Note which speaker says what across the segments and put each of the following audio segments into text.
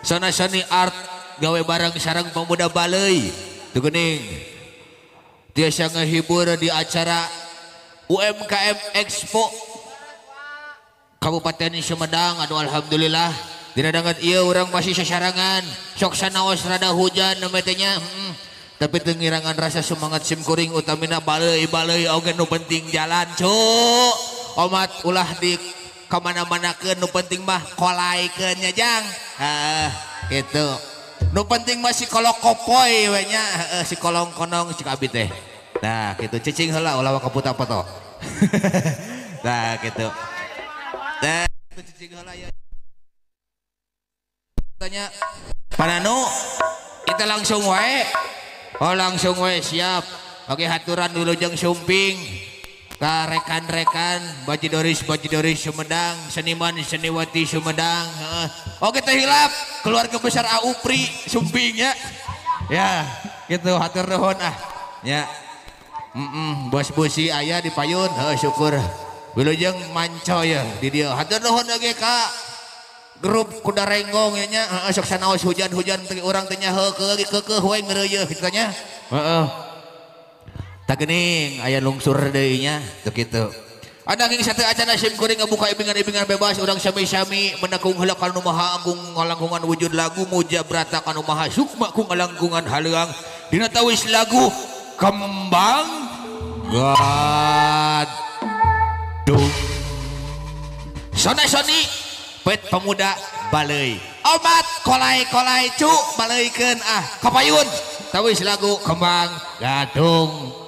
Speaker 1: Sona Soni Art gawe bareng sareng pemuda Balai tuh geuning tiasa ngehibur di acara UMKM Expo Kabupaten Sumedang. Aduh alhamdulillah dina danget ieu urang masih sasarangan sok sanaos rada hujan namanya teh nya. Tapi teu ngirangan rasa semangat sim kuring utamina balai-balai oge nu penting jalan cu. Omat ulah di kamana-manakeun nu penting mah kolaikeun nya jang. Heeh gitu. Nu penting mah si kolokopoy we nya, heeh si kolong konong cik abi teh. Nah gitu cicing heula ulah kaputa foto. Nah gitu. Nah cicing heula ya. Tanya Pananu kita langsung wae. Oh langsung we siap. Oke haturan dulu jeung sumping ka rekan-rekan Bajidoris Sumedang, seniman seniwati Sumedang. Heeh. Oke teh hilap keluarga besar Aupri sumpingnya. Ya, gitu hatur nuhun ah. Ya. Bos busi aya di payun, heuh syukur. Wilujeng manco ya di dieu. Hatur nuhun oge ka grup kuda renggong ya nya, heeh sok sanaos hujan-hujan teh urang teh nya heuh keukeuh we ngeureuyeuh kitu nya. Heeh. Tah geuning aya lungsur deui nya teu kitu. Ada ging satu acana sim kuring ngabuka ibingan-ibingan bebas urang sami-sami menekung heula ka nu maha agung ngalangkungan wujud lagu muja brata ka nu maha sukma ku ngalangkungan haleuang dina tawis lagu Kembang Gadung. Sona Soni pet pemuda Balai omat kolai-kolai cu baleikeun ah kapayun tawis lagu Kembang Gadung.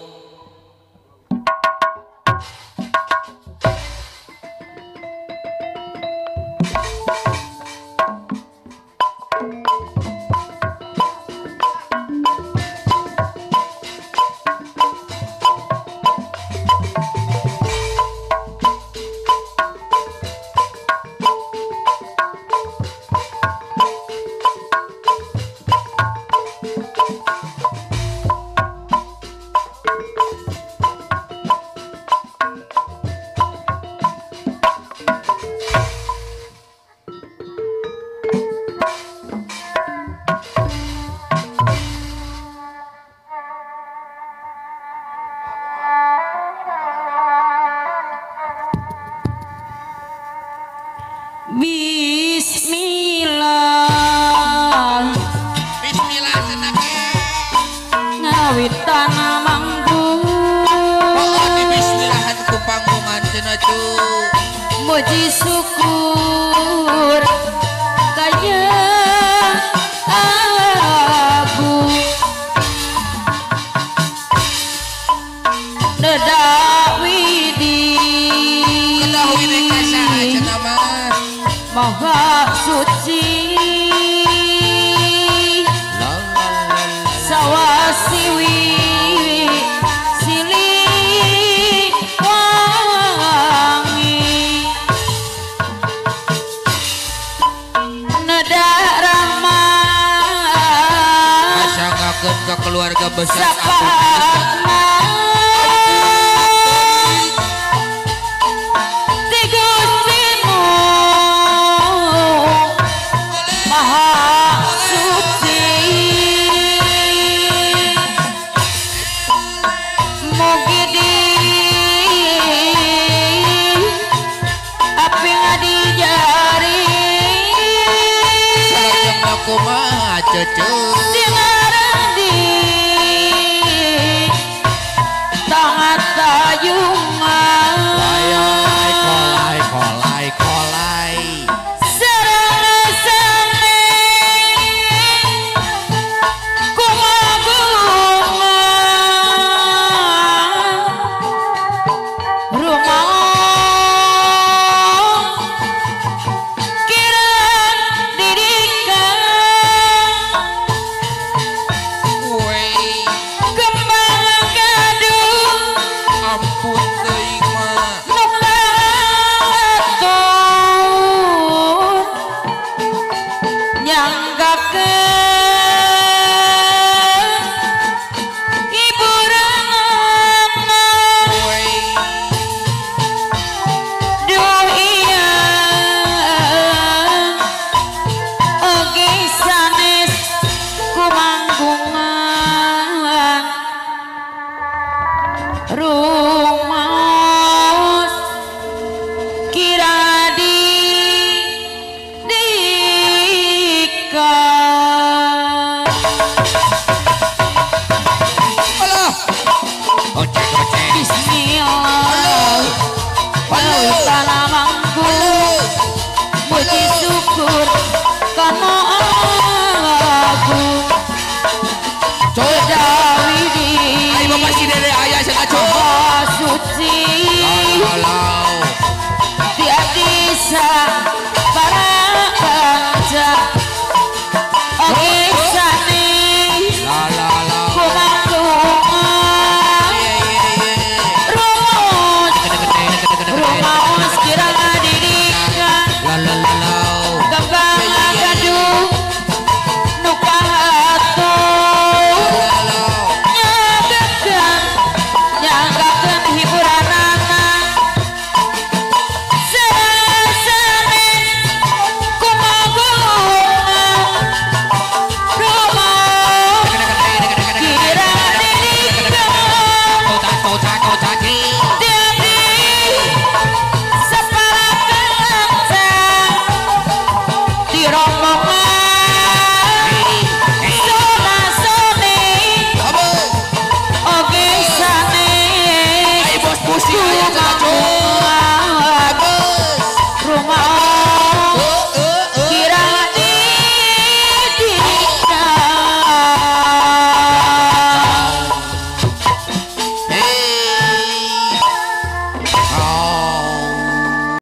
Speaker 2: Bismillah.
Speaker 1: Bismillah senake.
Speaker 2: Ngawitan manggung.
Speaker 1: Oh di bismillahan ku panggungan cenah cu.
Speaker 2: Muji syukur kaya abu. Nedak widi.
Speaker 1: Nedak widi kasaha cenah mah.
Speaker 2: Maha suci sawasiwi silih wangi nedak rahmat
Speaker 1: asangakeun ka keluarga besar aku. Kumaha cucu.